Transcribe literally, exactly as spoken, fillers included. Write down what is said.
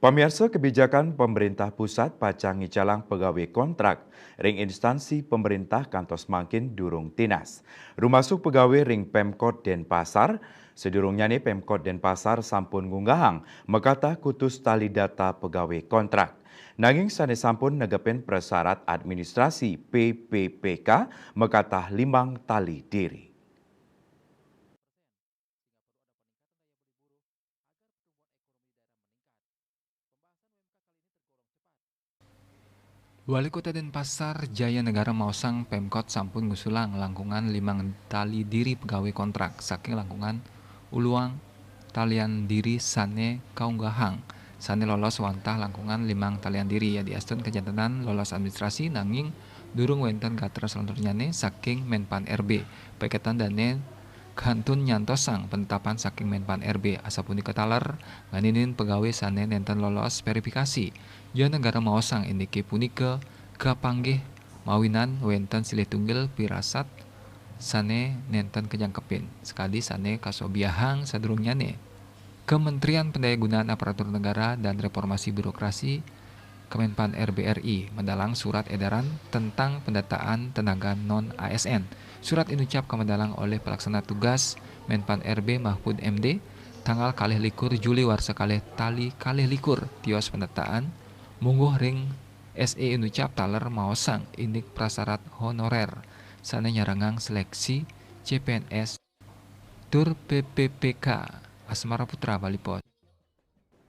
Pamiarsa, kebijakan pemerintah pusat pacang ngicalang pegawai kontrak ring instansi pemerintah kantos mangkin durung tinas, rumasuk pegawai ring Pemkot Denpasar. Sadurungnyane Pemkot Denpasar sampun ngunggahang makatah kutus tali data pegawai kontrak. Nanging sane sampun negepin prasarat administrasi P P P K makatah limang tali diri. Wali Kota Denpasar Jaya Negara maosang Pemkot sampun ngusulang langkungan limang tali diri pegawai kontrak saking langkungan uluang talian diri sane kaunggahang, sane lolos wantah langkungan limang talian diri, ya diastun kajantenan lolos administrasi nanging durung wenten gatra selanturnyane saking Menpan R B. Paiketan dane kantun nyantosang penetapan saking Menpan R B, asapunika taler nganinin pegawai sane nenten lolos verifikasi. Jaya Negara maosang indike punika kapanggih mawinan wenten silih tunggil pirasat sane nenten kajangkepin, sakadi sane kasobiahang sadurungnyane. Kementerian Pendayagunaan Aparatur Negara dan Reformasi Birokrasi, Kemenpan R B R I, medalang surat edaran tentang pendataan tenaga non A S N. Surat inucap kamedalang olih pelaksana tugas Menpan R B Mahfud M D, tanggal kalih likur Juli warsa kalih tali kalih likur, tios pendataan mungguh ring S E inucap taler maosang indik prasarat honorer sane nyarengang seleksi C P N S tur P P P K. Asmara Putra, Bali Post.